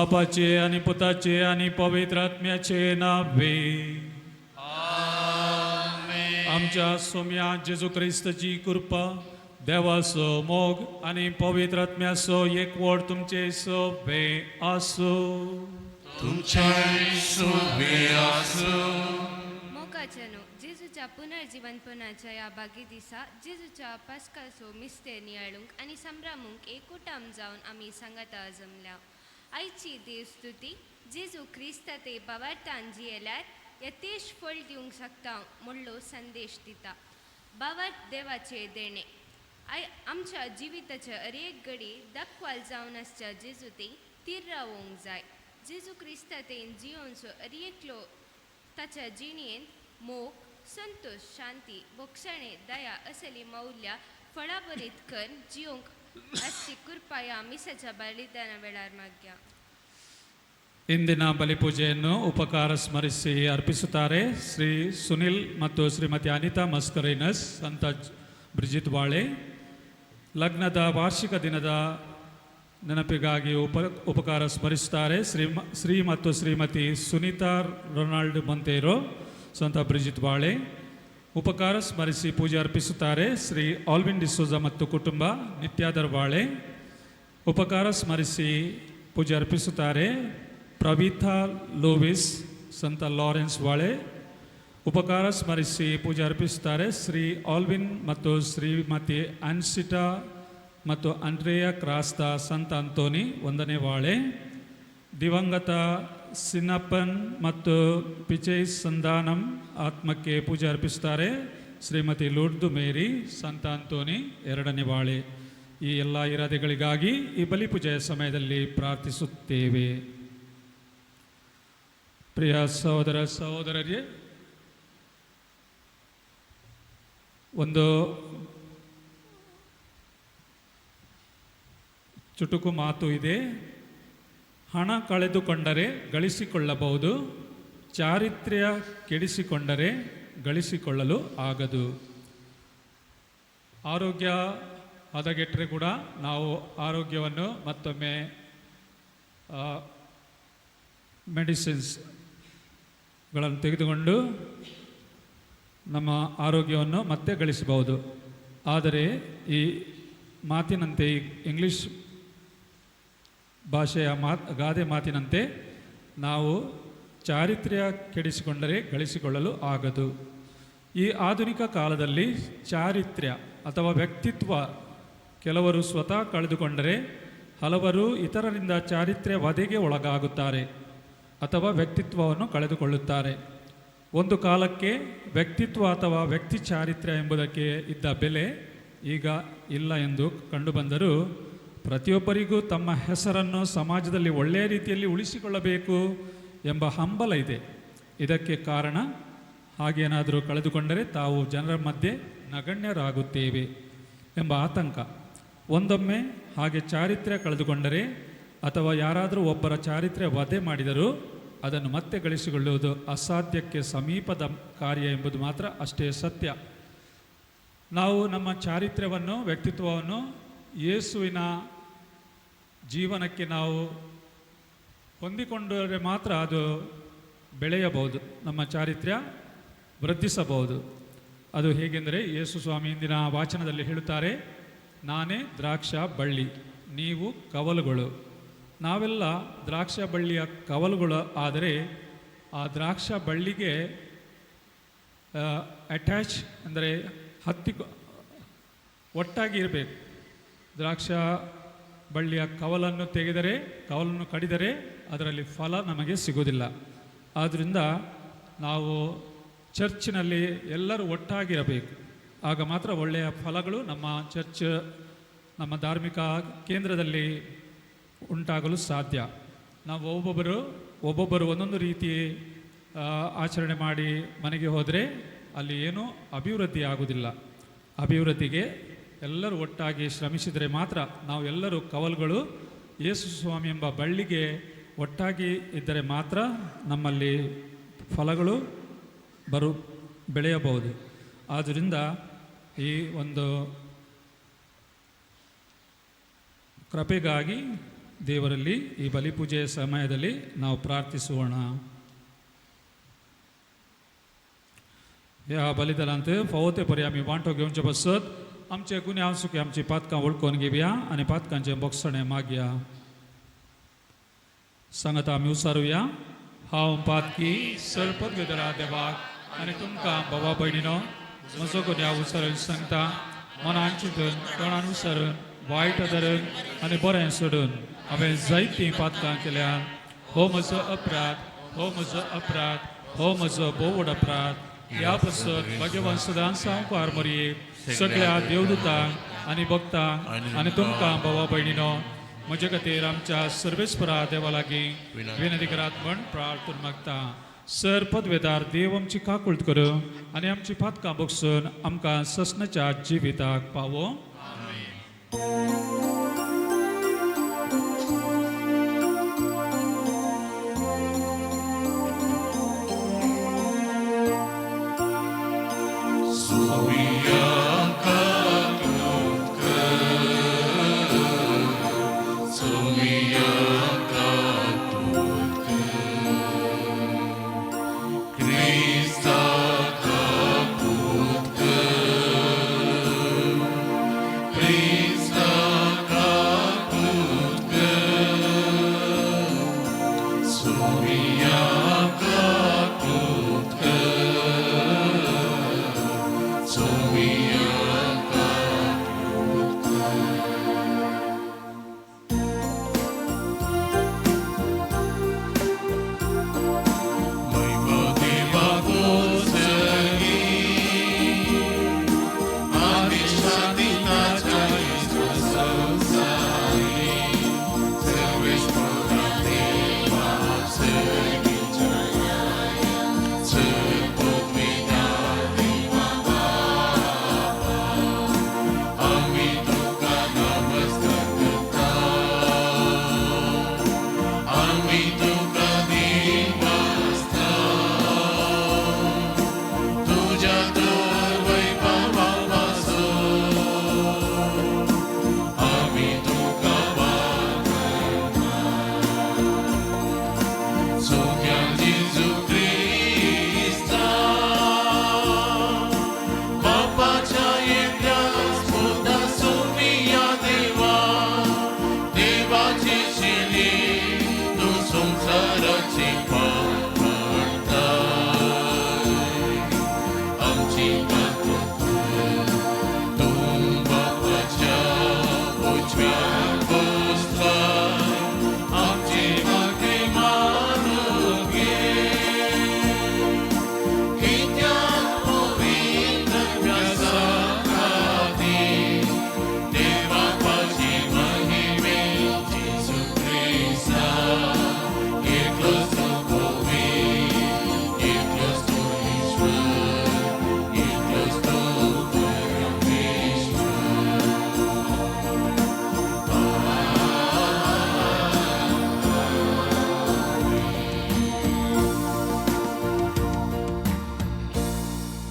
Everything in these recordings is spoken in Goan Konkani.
बापाचे आनी पुताचे आनी पवित्र आत्म्याचे नावे. आमच्या सोम्या जेजू क्रिस्ताची कृपा, देवाचो मोग आनी पवित्र आत्म्याचो एकवट तुमचे सोबे आसूं. तुमच्याय सोबे आसूं. मोगाच्यानो, जेजूच्या पुनर्जिवनपणाच्या ह्या बागी दिसा जेजूच्या पास्काचो मिस्तेर नियाळूंक आनी संभ्रमूंक एकूटाम जावन आमी सांगाता जमल्या. आयची देव स्तुती जेजू क्रिस्त ते बावार्थान जियेल्यार यथेश फळ दिवंक शकता म्हणलो संदेश दिता. बावार्थ देवाचे देणे. I आमच्या जिविताच्या हर एक घडी दाखवाल जावन आसच्या जेजू ते तीर रावोंक जाय. जेजू क्रिस्ता तेन जियोनचो हर एकलो ताच्या जिणेंत मोग, संतोश, शांती, बोगसणे, दया असली मौल्यां फळाभरीत करून जियोंक आसची कृपा ह्या मिसाच्या बलिदाना वेळार मागया. ಇಂದಿನ ಬಲಿಪೂಜೆಯನ್ನು ಉಪಕಾರ ಸ್ಮರಿಸಿ ಅರ್ಪಿಸುತ್ತಾರೆ ಶ್ರೀ ಸುನಿಲ್ ಮತ್ತು ಶ್ರೀಮತಿ ಅನಿತಾ ಮಸ್ಕರೇನಸ್, ಸಂತ ಬ್ರಿಜಿತ್ ಬಾಳೆ. ಲಗ್ನದ ವಾರ್ಷಿಕ ದಿನದ ನೆನಪಿಗಾಗಿ ಉಪಕಾರ ಸ್ಮರಿಸುತ್ತಾರೆ ಶ್ರೀ ಮತ್ತು ಶ್ರೀಮತಿ ಸುನೀತಾ ರೊನಾಲ್ಡ್ ಮೊಂತೇರೋ, ಸಂತ ಬ್ರಿಜಿತ್ ಬಾಳೆ. ಉಪಕಾರ ಸ್ಮರಿಸಿ ಪೂಜೆ ಅರ್ಪಿಸುತ್ತಾರೆ ಶ್ರೀ ಆಲ್ವಿನ್ ಡಿಸೋಜಾ ಮತ್ತು ಕುಟುಂಬ, ನಿತ್ಯಾದರ್ ಬಾಳೆ. ಉಪಕಾರ ಸ್ಮರಿಸಿ ಪೂಜೆ ಅರ್ಪಿಸುತ್ತಾರೆ ಪ್ರವೀತಾ ಲೂವಿಸ್, ಸಂತ ಲಾರೆನ್ಸ್ ವಾಳೆ. ಉಪಕಾರ ಸ್ಮರಿಸಿ ಪೂಜೆ ಅರ್ಪಿಸುತ್ತಾರೆ ಶ್ರೀ ಆಲ್ವಿನ್ ಮತ್ತು ಶ್ರೀಮತಿ ಅನ್ಸಿಟಾ ಮತ್ತು ಅಂಡ್ರೇಯ ಕ್ರಾಸ್ತ, ಸಂತ ಅಂತೋನಿ, ಒಂದನೇ ವಾಳೆ. ದಿವಂಗತ ಸಿನ್ನಪ್ಪನ್ ಮತ್ತು ಪಿಚೈ ಸಂಧಾನಂ ಆತ್ಮಕ್ಕೆ ಪೂಜೆ ಅರ್ಪಿಸುತ್ತಾರೆ ಶ್ರೀಮತಿ ಲೂರ್ದು ಮೇರಿ, ಸಂತ ಅಂತೋನಿ, ಎರಡನೇ ವಾಳೆ. ಈ ಎಲ್ಲ ಇರಾದೆಗಳಿಗಾಗಿ ಈ ಬಲಿಪೂಜೆಯ ಸಮಯದಲ್ಲಿ ಪ್ರಾರ್ಥಿಸುತ್ತೇವೆ. ಪ್ರಿಯ ಸಹೋದರ ಸಹೋದರರೇ, ಒಂದು ಚುಟುಕು ಮಾತು ಇದೆ. ಹಣ ಕಳೆದುಕೊಂಡರೆ ಗಳಿಸಿಕೊಳ್ಳಬಹುದು, ಚಾರಿತ್ರ್ಯ ಕೆಡಿಸಿಕೊಂಡರೆ ಗಳಿಸಿಕೊಳ್ಳಲು ಆಗದು. ಆರೋಗ್ಯ ಹದಗೆಟ್ಟರೆ ಕೂಡ ನಾವು ಆರೋಗ್ಯವನ್ನು ಮತ್ತೊಮ್ಮೆ ಮೆಡಿಸಿನ್ಸ್ಗಳನ್ನು ತೆಗೆದುಕೊಂಡು ನಮ್ಮ ಆರೋಗ್ಯವನ್ನು ಮತ್ತೆ ಗಳಿಸಬಹುದು. ಆದರೆ ಈ ಮಾತಿನಂತೆ, ಈ ಇಂಗ್ಲಿಷ್ ಭಾಷೆಯ ಗಾದೆ ಮಾತಿನಂತೆ, ನಾವು ಚಾರಿತ್ರ್ಯ ಕೆಡಿಸಿಕೊಂಡರೆ ಗಳಿಸಿಕೊಳ್ಳಲು ಆಗದು. ಈ ಆಧುನಿಕ ಕಾಲದಲ್ಲಿ ಚಾರಿತ್ರ್ಯ ಅಥವಾ ವ್ಯಕ್ತಿತ್ವ ಕೆಲವರು ಸ್ವತಃ ಕಳೆದುಕೊಂಡರೆ, ಹಲವರು ಇತರರಿಂದ ಚಾರಿತ್ರ್ಯ ವಧೆಗೆ ಒಳಗಾಗುತ್ತಾರೆ ಅಥವಾ ವ್ಯಕ್ತಿತ್ವವನ್ನು ಕಳೆದುಕೊಳ್ಳುತ್ತಾರೆ. ಒಂದು ಕಾಲಕ್ಕೆ ವ್ಯಕ್ತಿತ್ವ ಅಥವಾ ವ್ಯಕ್ತಿ ಚಾರಿತ್ರ್ಯ ಎಂಬುದಕ್ಕೆ ಇದ್ದ ಬೆಲೆ ಈಗ ಇಲ್ಲ ಎಂದು ಕಂಡುಬಂದರೂ, ಪ್ರತಿಯೊಬ್ಬರಿಗೂ ತಮ್ಮ ಹೆಸರನ್ನು ಸಮಾಜದಲ್ಲಿ ಒಳ್ಳೆಯ ರೀತಿಯಲ್ಲಿ ಉಳಿಸಿಕೊಳ್ಳಬೇಕು ಎಂಬ ಹಂಬಲ ಇದೆ. ಇದಕ್ಕೆ ಕಾರಣ, ಹಾಗೇನಾದರೂ ಕಳೆದುಕೊಂಡರೆ ತಾವು ಜನರ ಮಧ್ಯೆ ನಗಣ್ಯರಾಗುತ್ತೇವೆ ಎಂಬ ಆತಂಕ. ಒಂದೊಮ್ಮೆ ಹಾಗೆ ಚಾರಿತ್ರ್ಯ ಕಳೆದುಕೊಂಡರೆ ಅಥವಾ ಯಾರಾದರೂ ಒಬ್ಬರ ಚಾರಿತ್ರ್ಯ ವಧೆ ಮಾಡಿದರೂ ಅದನ್ನು ಮತ್ತೆ ಗಳಿಸಿಕೊಳ್ಳುವುದು ಅಸಾಧ್ಯಕ್ಕೆ ಸಮೀಪದ ಕಾರ್ಯ ಎಂಬುದು ಮಾತ್ರ ಅಷ್ಟೇ ಸತ್ಯ. ನಾವು ನಮ್ಮ ಚಾರಿತ್ರ್ಯವನ್ನು, ವ್ಯಕ್ತಿತ್ವವನ್ನು ಯೇಸುವಿನ ಜೀವನಕ್ಕೆ ನಾವು ಹೊಂದಿಕೊಂಡರೆ ಮಾತ್ರ ಅದು ಬೆಳೆಯಬಹುದು, ನಮ್ಮ ಚಾರಿತ್ರ್ಯ ವೃದ್ಧಿಸಬಹುದು. ಅದು ಹೇಗೆಂದರೆ, ಯೇಸು ಸ್ವಾಮಿ ಇಂದಿನ ವಾಚನದಲ್ಲಿ ಹೇಳುತ್ತಾರೆ, "ನಾನೇ ದ್ರಾಕ್ಷ ಬಳ್ಳಿ, ನೀವು ಕವಲುಗಳು." ನಾವೆಲ್ಲ ದ್ರಾಕ್ಷ ಬಳ್ಳಿಯ ಕವಲುಗಳು. ಆದರೆ ಆ ದ್ರಾಕ್ಷ ಬಳ್ಳಿಗೆ ಅಟ್ಯಾಚ್, ಅಂದರೆ ಹತ್ತಿ ಒಟ್ಟಾಗಿ ಇರಬೇಕು. ದ್ರಾಕ್ಷ ಬಳ್ಳಿಯ ಕವಲನ್ನು ತೆಗೆದರೆ, ಕವಲನ್ನು ಕಡಿದರೆ ಅದರಲ್ಲಿ ಫಲ ನಮಗೆ ಸಿಗುವುದಿಲ್ಲ. ಆದ್ದರಿಂದ ನಾವು ಚರ್ಚಿನಲ್ಲಿ ಎಲ್ಲರೂ ಒಟ್ಟಾಗಿರಬೇಕು. ಆಗ ಮಾತ್ರ ಒಳ್ಳೆಯ ಫಲಗಳು ನಮ್ಮ ಚರ್ಚ್, ನಮ್ಮ ಧಾರ್ಮಿಕ ಕೇಂದ್ರದಲ್ಲಿ ಉಂಟಾಗಲು ಸಾಧ್ಯ. ನಾವು ಒಬ್ಬೊಬ್ಬರು ಒಬ್ಬೊಬ್ಬರು ಒಂದೊಂದು ರೀತಿ ಆಚರಣೆ ಮಾಡಿ ಮನೆಗೆ ಹೋದರೆ ಅಲ್ಲಿ ಏನೂ ಅಭಿವೃದ್ಧಿ ಆಗುವುದಿಲ್ಲ. ಅಭಿವೃದ್ಧಿಗೆ ಎಲ್ಲರೂ ಒಟ್ಟಾಗಿ ಶ್ರಮಿಸಿದರೆ ಮಾತ್ರ, ನಾವು ಎಲ್ಲರೂ ಕವಲುಗಳು ಯೇಸು ಸ್ವಾಮಿ ಎಂಬ ಬಳ್ಳಿಗೆ ಒಟ್ಟಾಗಿ ಇದ್ದರೆ ಮಾತ್ರ ನಮ್ಮಲ್ಲಿ ಫಲಗಳು ಬೆಳೆಯಬಹುದು. ಆದ್ದರಿಂದ ಈ ಒಂದು ಕೃಪೆಗಾಗಿ ದೇವರಲ್ಲಿ ಈ ಬಲಿಪೂಜೆಯ ಸಮಯದಲ್ಲಿ ನಾವು ಪ್ರಾರ್ಥಿಸೋಣ. ह्या बलिदानांत फावो ते परी आमी वांटो घेवचे पसत आमचे गुन्यांव सुके आमची पातकां वळखून घेवया आनी पातकांचें बोगसणें मागया. सांगात आमी उसारुया. हांव पातकी सरपत घेतला देवाक आनी तुमकां भावा भयणीनो म्हजो गुन्यांव उसारून सांगता. मनान चिंतून तोंडान उसारून वायट धरून आनी बरें सोडून हांवें जायतीं पातकां केल्यान. हो म्हजो अपराध, हो म्हजो अपराध, हो म्हजो भोव व्हड अपराध. ह्या पासत भाग्यवान सदांच सामकार मरये सगळ्या देवदूतांक आनी भक्तांक आनी तुमकां भावा भयणीनो म्हजे खातीर आमच्या सर्वेस्परा देवा लागीं विनंती करात म्हण प्रार्थना मागता. सर पदवेदार देव आमची काकूळट करूं आनी आमची पातकां बगसून आमकां ससनाच्या जिविताक पावो.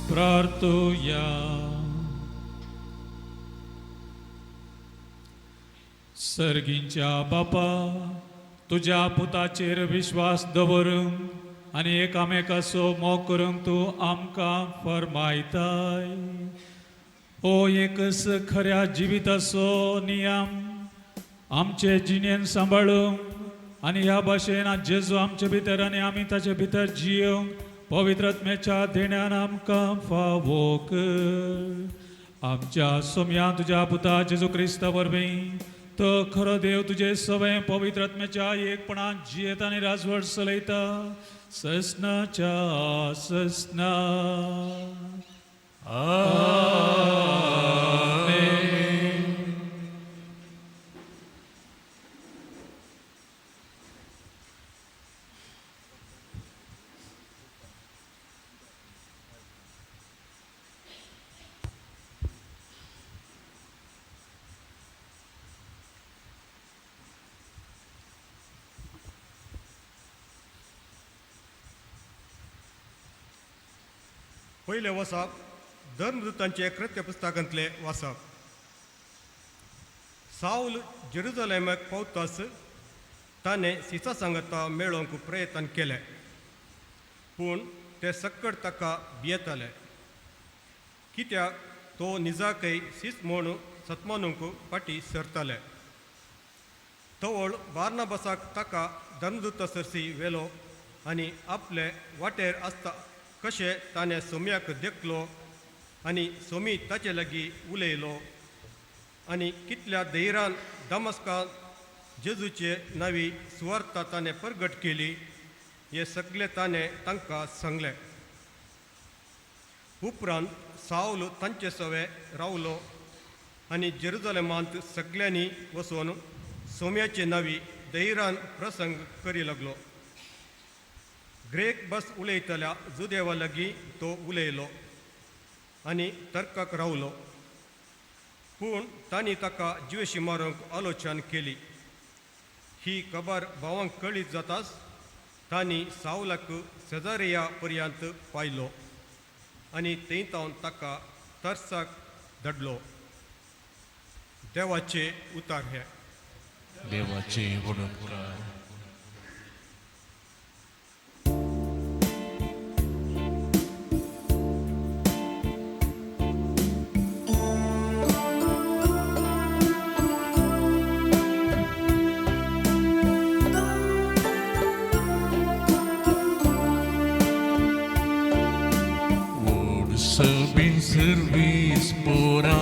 प्रार्थुया. सर्गींच्या बापा, तुज्या पुताचेर विश्वास दवरूंक आनी एकामेकाचो मोग करूंक तूं आमकां फर्मायताय. हो एकच खऱ्या जिविताचो नियम आमचे जिणेन सांबाळूंक आनी ह्या भाशेन जेजू आमचे भितर आनी आमी ताचे भितर जियोंक पवित्र आत्म्याच्या देण्यान आमकां फावो कर. आमच्या सोम्या तुज्या पुता जेजू क्रिस्ता वरवीं तो खरो देव तुजे सवय पवित्र आत्म्याच्या एकपणान जियेता आनी राजवट चलयता ससनाच्या ससना. आमेन. पयलें वसप धर्मदूतांचे कृत्य पुस्तकांतलें वाचप. सावल जेरुजलेमाक पावतास ताणें सिसा सांगता मेळोवंक प्रयत्न केले, पूण ते सक्कड ताका भियेताले, कित्याक तो निजाकय सीस म्हूण सतमानूंक फाटी सरताले. तवळ बार्नाबसाक ताका धर्मदूत सरसी व्हेलो आनी आपले वाटेर आसता कशें ताणें सोम्याक देखलो आनी सोमी ताचे लागीं उलयलो आनी कितल्या धैर्यान दमस्कान जेजूचे नवी सुवार्ता ताणें परगट केली हे सगळे ताणें तांकां सांगलें. उपरांत सावल तांचे सवे रावलो आनी जेरुजलेमांत सगल्यांनी वचून सोम्याचे नवी धैर्यान प्रसंग करी लागलो. ग्रेक बस उलयतल्या जुदेवा लागीं तो उलयलो आनी तर्काक रावलो, पूण तांणी ताका जिवेशी मारूंक आलोचन केली. ही खबर भावांक कळीत जाताच तांणी सावलाक सेजारिया पर्यंत पायलो आनी थंय तावन ताका तरसाक धाडलो. देवाचे उतार हे. देवाचे वडपकार. सर्वीस पोरा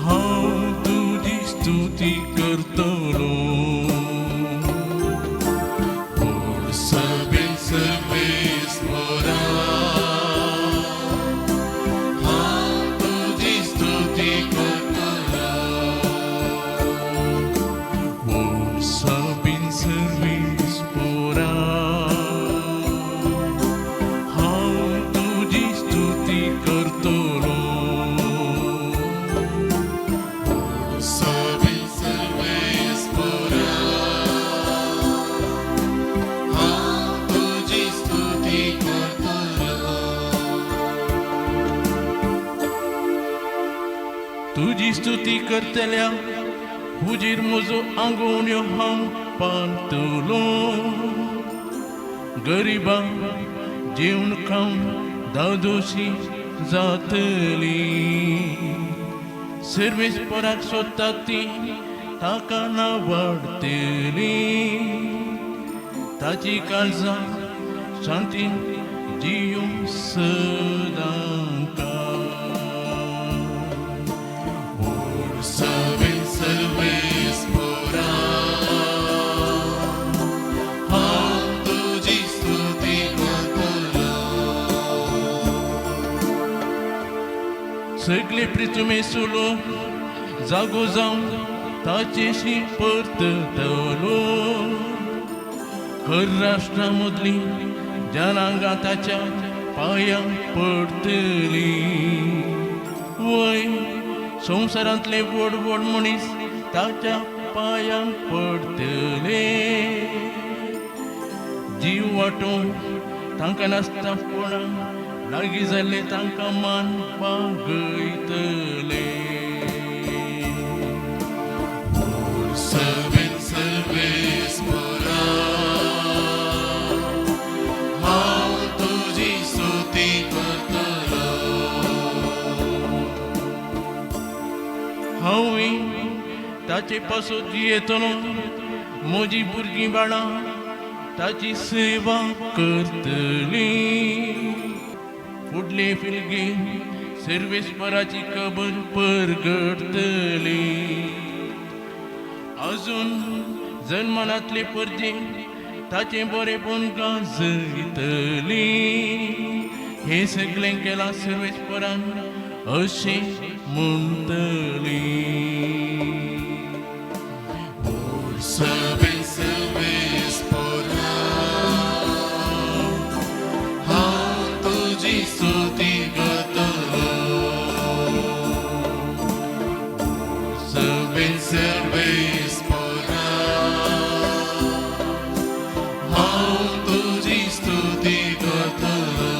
हांव तुजी स्तुती करतलो. सर्वीस पोरा हांव तुजी स्तुती करतलो. सर्वीस पोरा करतलो. तुजी स्तुती करतल्या हुजीर म्हजो आंगोवण्यो हांव पालतलो. गरिबांक जेवण खावन धादोशी जातली. सर्वीस पराक सोदता ती ताका ना वाडटली. ताची काळजां शांतीन जियूंक सदांकाळ. सर्वीस पोरा हांव तुजी स्तुती करतलो. सगळे प्रितुमेसुलो जागो जावन ताचेशी परततलो. हर राष्ट्रा मदली जनांगां ताच्या पांयांक पडटली. वय संवसारांतले व्हड व्हड मनीस ताच्या पांयांक पडटले. जीव वांटून तांकां नासता कोणाक लागीं जाल्ले तांकां मान पागयतले. सर्वीस पोरा हांव तुजी स्तुती करतलो. हांवूय ताचे पासून जियेतलो. म्हजी भुरगीं बाळां ताची सेवा करतली. फुडले फिरगे सर्वेस्पराची खबर परगडतली. अजून जन्मनातले परजे ताचें बरेपण गाजयतली. हें सगळें केलां सर्वेस्परान अशें म्हणटली. सर्वीस पोरा हांव तुजी स्तुती करतलो. सर्वीस पोरा हांव तुजी स्तुती करतलो.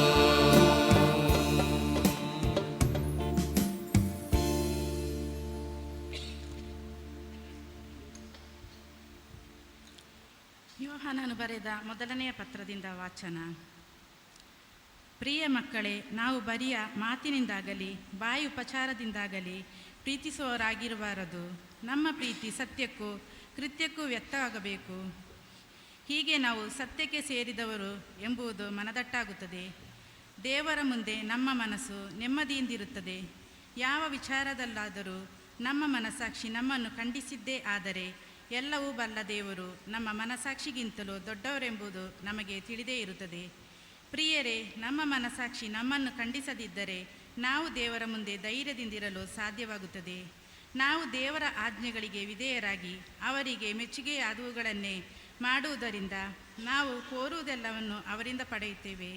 ಯೋಹಾನನು ಬರೆದ ಮೊದಲನೆಯ ಪತ್ರದಿಂದ ವಾಚನ. ಪ್ರಿಯ ಮಕ್ಕಳೇ, ನಾವು ಬರಿಯ ಮಾತಿನಿಂದಾಗಲಿ ಬಾಯಿ ಉಪಚಾರದಿಂದಾಗಲಿ ಪ್ರೀತಿಸುವವರಾಗಿರಬಾರದು. ನಮ್ಮ ಪ್ರೀತಿ ಸತ್ಯಕ್ಕೂ ಕೃತ್ಯಕ್ಕೂ ವ್ಯಕ್ತವಾಗಬೇಕು. ಹೀಗೆ ನಾವು ಸತ್ಯಕ್ಕೆ ಸೇರಿದವರು ಎಂಬುದು ಮನದಟ್ಟಾಗುತ್ತದೆ. ದೇವರ ಮುಂದೆ ನಮ್ಮ ಮನಸ್ಸು ನೆಮ್ಮದಿಯಿಂದಿರುತ್ತದೆ. ಯಾವ ವಿಚಾರದಲ್ಲಾದರೂ ನಮ್ಮ ಮನಸ್ಸಾಕ್ಷಿ ನಮ್ಮನ್ನು ಖಂಡಿಸಿದ್ದೇ ಆದರೆ ಎಲ್ಲವೂ ಬಲ್ಲ ದೇವರು ನಮ್ಮ ಮನಸ್ಸಾಕ್ಷಿಗಿಂತಲೂ ದೊಡ್ಡವರೆಂಬುದು ನಮಗೆ ತಿಳಿದೇ ಇರುತ್ತದೆ. ಪ್ರಿಯರೇ, ನಮ್ಮ ಮನಸ್ಸಾಕ್ಷಿ ನಮ್ಮನ್ನು ಖಂಡಿಸದಿದ್ದರೆ ನಾವು ದೇವರ ಮುಂದೆ ಧೈರ್ಯದಿಂದಿರಲು ಸಾಧ್ಯವಾಗುತ್ತದೆ. ನಾವು ದೇವರ ಆಜ್ಞೆಗಳಿಗೆ ವಿಧೇಯರಾಗಿ ಅವರಿಗೆ ಮೆಚ್ಚುಗೆಯಾದವುಗಳನ್ನೇ ಮಾಡುವುದರಿಂದ ನಾವು ಕೋರುವುದೆಲ್ಲವನ್ನು ಅವರಿಂದ ಪಡೆಯುತ್ತೇವೆ.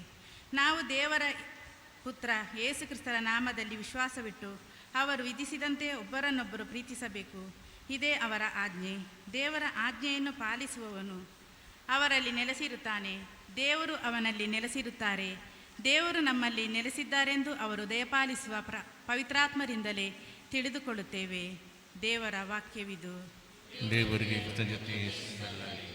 ನಾವು ದೇವರ ಪುತ್ರ ಯೇಸು ಕ್ರಿಸ್ತರ ನಾಮದಲ್ಲಿ ವಿಶ್ವಾಸವಿಟ್ಟು ಅವರು ವಿಧಿಸಿದಂತೆ ಒಬ್ಬರನ್ನೊಬ್ಬರು ಪ್ರೀತಿಸಬೇಕು. ಇದೇ ಅವರ ಆಜ್ಞೆ. ದೇವರ ಆಜ್ಞೆಯನ್ನು ಪಾಲಿಸುವವನು ಅವರಲ್ಲಿ ನೆಲೆಸಿರುತ್ತಾನೆ, ದೇವರು ಅವನಲ್ಲಿ ನೆಲೆಸಿರುತ್ತಾರೆ. ದೇವರು ನಮ್ಮಲ್ಲಿ ನೆಲೆಸಿದ್ದಾರೆಂದು ಅವರು ದಯಪಾಲಿಸುವ ಪವಿತ್ರಾತ್ಮರಿಂದಲೇ ತಿಳಿದುಕೊಳ್ಳುತ್ತೇವೆ. ದೇವರ ವಾಕ್ಯವಿದು. ದೇವರಿಗೆ ಕೃತಜ್ಞತೆ ಸಲ್ಲಲಿ.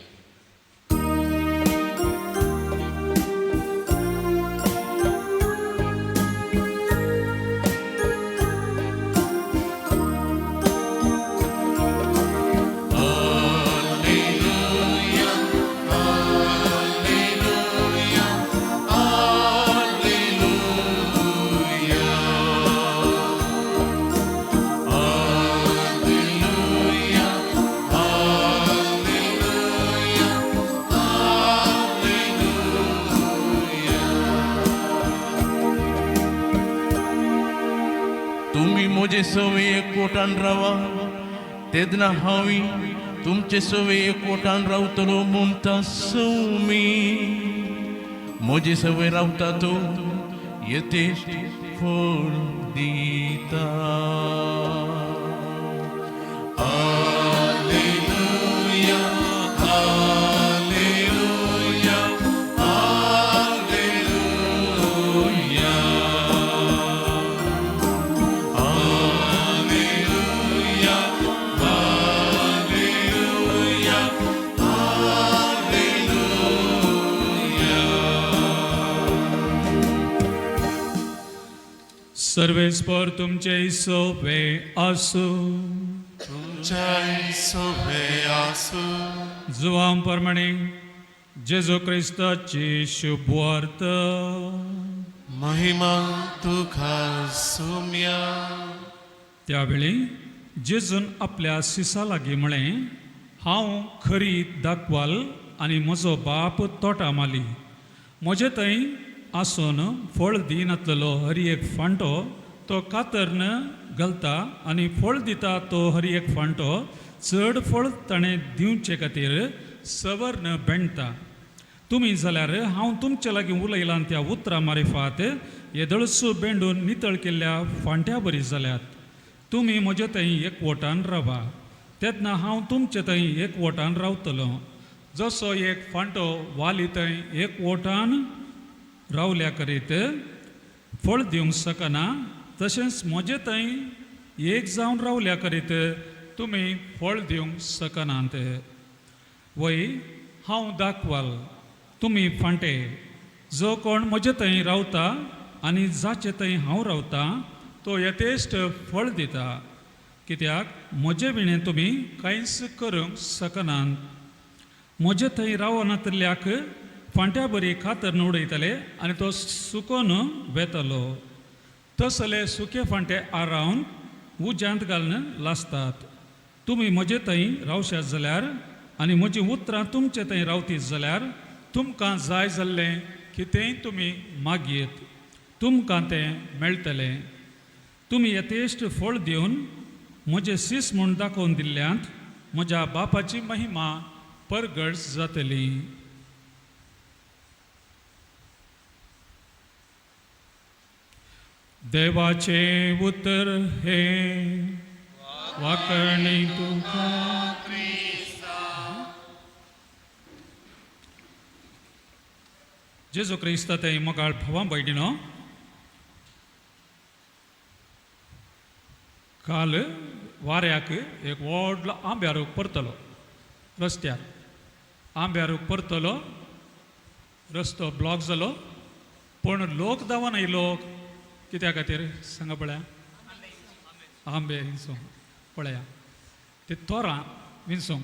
तुमी म्हजे सवे एकवटान रावा तेन्ना हांव तुमचे सवे एकवटान रावतलो म्हणटा सौमी. म्हजे सवे रावता तो यथेश्ट फळ दिता. हालेलुया, हालेलुया, हालेलुया. हालेलुया, हालेलुया, हालेलुया. सर्वेस्पर तुमचे सोवे आसूं. तुमच्याय सोबे आसूं. जुवां प्रमाणे जेजू क्रिस्ताची शुभवार्त. महिमा तुका सुम्या. त्यावेळी जेजून आपल्या सिसा लागीं म्हळें, हांव खरी दाखवाल आनी म्हजो बाप तोटा माली. म्हजे थंय आसून फळ दिनातलेलो हर एक फांटो तो कातरन घालता आनी फळ दिता तो हर एक फांटो चड फळ ताणें दिवचे खातीर सवर्ण बेणटा. तुमी जाल्यार हांव तुमचे लागीं उलयलां त्या उतरां मारिफात येदळसो बेंडून नितळ केल्ल्या फांट्या बरी जाल्यात. तुमी म्हजे थंय एकवटान रावा, तेन्ना हांव तुमचे थंय एकवटान रावतलो. जसो एक फांटो वाली थंय एकवटान रावल्या करीत फळ दिवंक शकना, तशेंच म्हजे थंय एक जावन रावल्या करीत तुमी फळ दिवंक शकनात. वय, हांव दाखवाल, तुमी फांटे. जो कोण म्हजे थंय रावता आनी जाचे थंय हांव रावता तो यथेश्ट फळ दिता, कित्याक म्हजे विणें तुमी कांयच करूंक शकनात. म्हजे थंय रावनातल्याक फांट्या बरी कातरन उडयतले आनी तो सुकोन वेतलो. तसले सुके फांटे आरावन उज्यांत घालून लासतात. तुमी म्हजे थंय रावशात जाल्यार आनी म्हजीं उतरां तुमचे थंय रावतीत जाल्यार तुमकां जाय जाल्लें कितेंय तुमी मागयेत, तुमकां तें मेळटलें. तुमी यथेश्ट फळ दिवन म्हजें सीस म्हूण दाखोवन दिल्ल्यांत म्हज्या बापाची महिमा परगट जातली. देवाचें उतर हें. वाकणी तुका. जेजू क्रिस्त ते मोगाळ भावां भयणीनो, काल वाऱ्याक एक व्हडलो आंब्यारो परतलो रस्त्यार. आंब्या रूख परतलो, रस्तो ब्लॉक जालो, पूण लोक धांवन आयलो. कित्या खातीर सांगा पळया? आंबे विंचूंक. पळया, ते तोरां विंचूंक,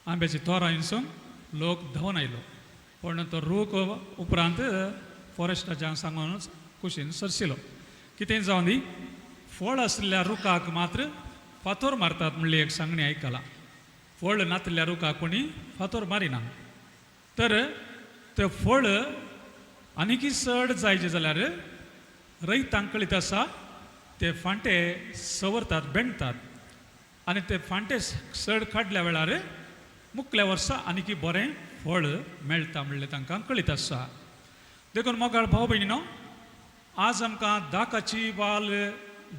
आंब्याची तोरां विंचूंक लोक धांवन आयलो. पूण तो रूख उपरांत फॉरेस्टाच्यान सांगून कुशीन सरशिलो. कितें जावं दी, फळ आशिल्ल्या रुखाक मात्र फातोर मारतात म्हणली एक सांगणी आयकलां. फळ नातिल्ल्या रुखाक कोणी फातोर मारिना. तर तें फळ आनीकय चड जायचें जाल्यार रयतांक कळीत आसा, ते फांटे सवरतात, बेणतात आनी ते फांटे चड काडल्या वेळार मुखल्या वर्सा आनीकय बरें फळ मेळटा म्हणलें तांकां कळीत आसा. देखून मोगाळ भाव भयणीनो, आज आमकां दाकाची वाल,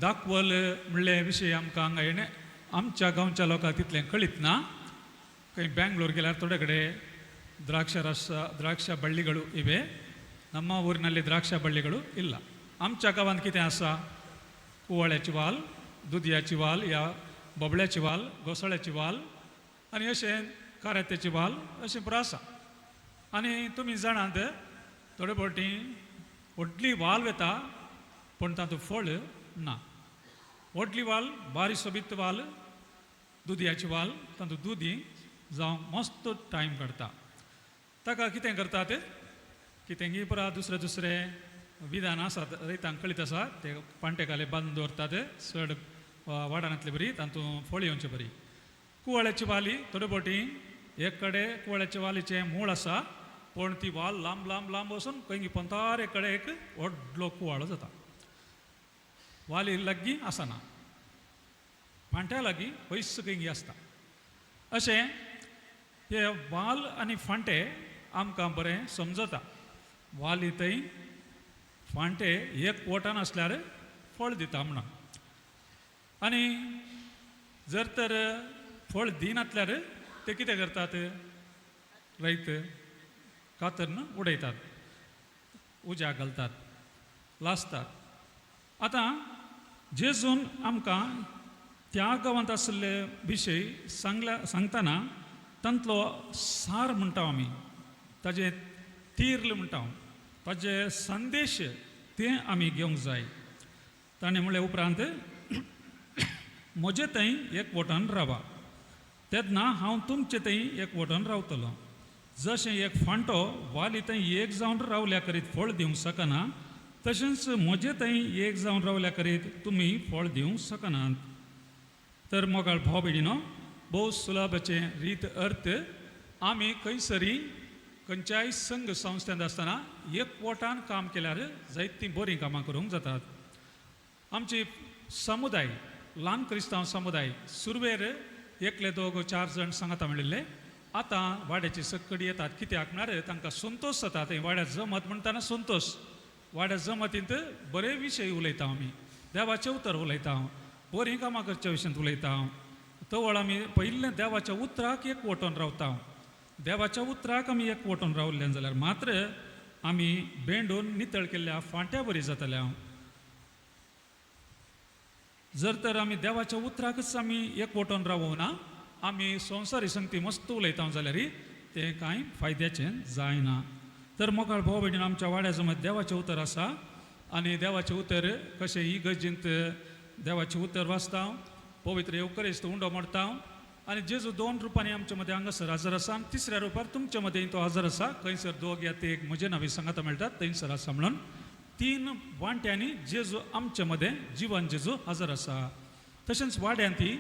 दाखवल म्हणले विशय आमकां हांगा येणे आमच्या गांवच्या लोकांक तितलें कळीत ना. खंय ಬ್ಯಾಂಗ್ಳೂರ್ गेल्यार थोडे ಕಡೆ ದ್ರಾಕ್ಷಾರಸ, ದ್ರಾಕ್ಷ ಬಳ್ಳಿಗಳು ಇವೆ. ನಮ್ಮ ಊರಿನಲ್ಲಿ ದ್ರಾಕ್ಷ ಬಳ್ಳಿಗಳು ಇಲ್ಲ. आमच्या गांवांत कितें आसा? कुवाळ्याची वाल, दुदयाची वाल या बोबळ्याची वाल, घोसाळ्याची वाल आनी अशें कारात्याची वाल, अशें पुरो आसा. आनी तुमी जाणात, थोडे फावटी व्हडली वाल वेता पूण तातूंत फळ ना. व्हडली वाल, बारीक सोबीत वाल, दुदयाची वाल, तातूंत दुदी जावं मस्त टायम काडटा. ताका कितें करतात, कितेंगी पुरा दुसरे दुसरे विधान आसात, रयतांक कळीत आसा. ते पांटेकाले बांदून दवरतात, चड वाडानांतले बरी तातूंत फळ येवचे बरी. कुवाळ्याची वाली थोडे फावटी एक कडेन कुवाळ्याच्या वालीचें मूळ आसा, पूण ती वाल लांब लांब लांब वचून खंय पोंतार एक कडेन एक व्हडलो कुवाळो जाता. वाली लागीं आसना, फांट्या लागीं पयस खंय आसता. अशें हे वाल आनी फांटे आमकां बरें समजता. वाली थंय फांटे एक वटान आसल्यार फळ दिता म्हणून, आनी जर तर फळ दिनातल्यार ते कितें करतात, रयत कातरून उडयतात, उज्याक घालतात, लासतात. आतां जेजून आमकां त्या गांवांत आशिल्ले विशय सांगल्या, सांगतना तांतलो सार म्हणटा आमी, ताजें तीर्ल म्हणटा, ताजे संदेश ते आमी घेवंक जाय. ताणें म्हणलें उपरांत, म्हजे थंय एक वटान रावा, तेन्ना हांव तुमचे थंय एक वटान रावतलो. जशें एक फांटो वाली थंय एक जावन रावल्या करीत फळ दिवंक शकना, तशेंच म्हजे थंय एक जावन रावल्या करीत तुमी फळ दिवंक शकनात. तर मोगाळ भाव भयणीनो, भोव सुलभाचें रीत अर्थ, आमी खंयसरी खंयच्याय संघ संस्थेंत आसतना एक वटान काम केल्यार जायतीं बरीं कामां करूंक जातात. आमची समुदाय, ल्हान क्रिस्तांव समुदाय, सुरवेर एकले दोग चार जाण सांगाता मेळिल्ले, आतां वाड्याची सक्कडी येतात. कित्याक म्हळ्यार तांकां संतोश जाता. थंय वाड्यार जमत म्हणटाना संतोश. वाड्यार जमतींत बरे विशय उलयता आमी, देवाचें उतर उलयता, बरीं कामां करच्या विशयांत उलयता. तवळ आमी पयिल्लें देवाच्या उतराक एक वटोन रावता. देवाच्या उतराक आमी एक वटोन रावल्ले जाल्यार मात्र आमी बेंडून नितळ केल्ल्या फांट्या बरी जातले. जर तर आमी देवाच्या उतराकच आमी एक वटोन रावना, आमी संवसारी संगती मस्त उलयता जाल्यार तें कांय फायद्याचें जायना. तर मोगाळ भाव भयणीन, आमच्या वाड्या मद देवाचें उतर आसा आनी देवाचें उतर कशें इगर्जींत देवाचें उतर वाचता, पवित्र येवकरेस्त उंडो मोडता आनी जेजू दोन रुपांनी आमच्या मदें हांगासर हजर आसा आनी तिसऱ्या रुपार तुमच्या मदें तो हजर आसा. खंयसर दोग या ते एक म्हजे नांवी सांगाता मेळटात थंयसर आसा म्हणून तीन वांट्यांनी जेजू आमच्या मदें जिवन जेजू हजर आसा. तशेंच वाड्यांत ती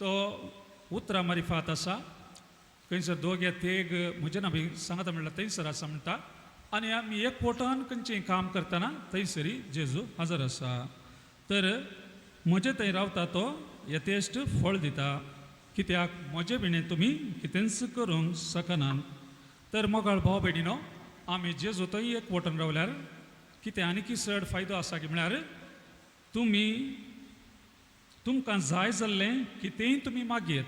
तो उतरां मारिफात आसा. खंयसर दोग या तेग म्हजे नांवी सांगाता म्हणल्यार थंयसर आसा म्हणटा आनी आमी एक पोटान खंयचें काम करतना थंयसरी जेजू हजर आसा. तर म्हजे थंय रावता तो यथेश्ट फळ दिता, कित्याक म्हजे विणें तुमी कितेंच करूंक शकनात. तर मोगाळ भाव भयणीनो, आमी जेजू थंय एक वटून रावल्यार कितें आनीक चड फायदो आसा की म्हळ्यार तुमी तुमकां जाय जाल्लें कितेंय तुमी मागयेत,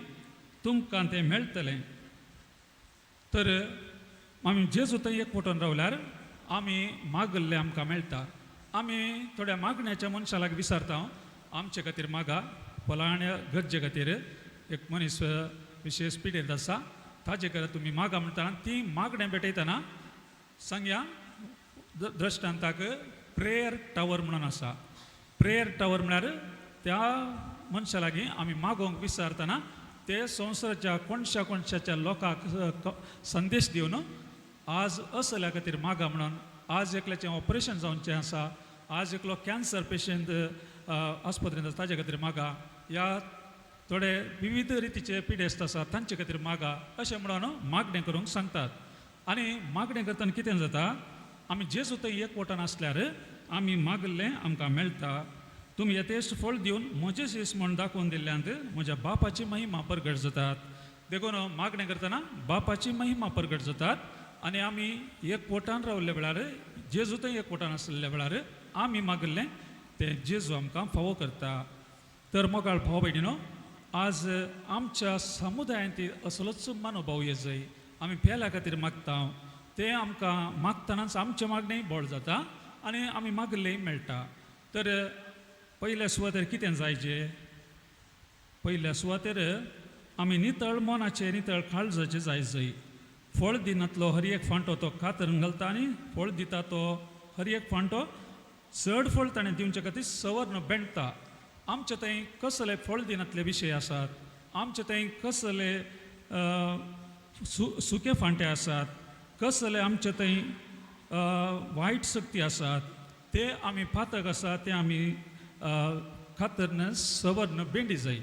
तुमकां तें मेळटलें. तर आमी जेजू थंय एक वटून रावल्यार आमी मागल्लें आमकां मेळटा. आमी थोड्या मागण्याच्या मनशा लागीं विचारता, आमचे खातीर मागा, फलाण्या गरजे खातीर एक मनीस विशेष पिडेंत आसा, ताजे करा तुमी मागा म्हणटाना ती मागणें भेटयतना सांगया. दृश्टांताक प्रेयर टावर म्हणून आसा. प्रेयर टावर म्हळ्यार त्या मनशा लागीं आमी मागोवंक विसरतना ते संवसाराच्या कोणशा कोणशाच्या लोकांक संदेश दिवन आज असल्या खातीर मागा म्हणून. आज एकल्याचें ऑपरेशन जावचें आसा, आज एकलो कॅन्सर पेशंट आस्पत्रेंत आसा ताजे खातीर मागा, ह्या थोडे विविध रितीचे पिडेस्त आसा तांचे खातीर मागा अशें म्हणून मागणें करूंक सांगतात. आनी मागणें करतना कितें जाता, आमी जेजू थंय एकवटान आसल्यार आमी मागल्लें आमकां मेळटा. तुमी यथेश्ट फळ दिवन म्हजें शीस म्हूण दाखोवन दिल्ल्यांत म्हज्या बापाची महिमा परगट जातात. देखून मागणें करतना बापाची महिमा परगट जातात. आनी आमी एकवटान रावल्ल्या वेळार, जेजू थंय एकवटान आसलेल्या वेळार आमी मागल्लें तें जेजू आमकां फावो करता. तर मोगाळ भाव भयणीनो, आज आमच्या समुदायांत असलोच मनोभाव ये जाय. आमी पेल्या खातीर मागता, तें आमकां मागतनाच आमचें मागणें बोळ जाता आनी आमी मागल्लें मेळटा. तर पयल्या सुवातेर कितें जायचें, पयल्या सुवातेर आमी नितळ मनाचें नितळ काळजाचें जाय जाय. फळ दिनातलो हर एक फांटो तो कातरून घालता आनी फळ दिता तो हर एक फांटो चड फळ ताणें दिवचे खातीर सवर्ण बेणटा. आमचे थंय कसले फळ दिनातले विशय आसात, आमचे थंय कसले सुके फांटे आसात, कसले आमचे थंय वायट शक्ती आसात, ते आमी पातक आसा ते आमी खातरन सवर्ण बेंडी जाय.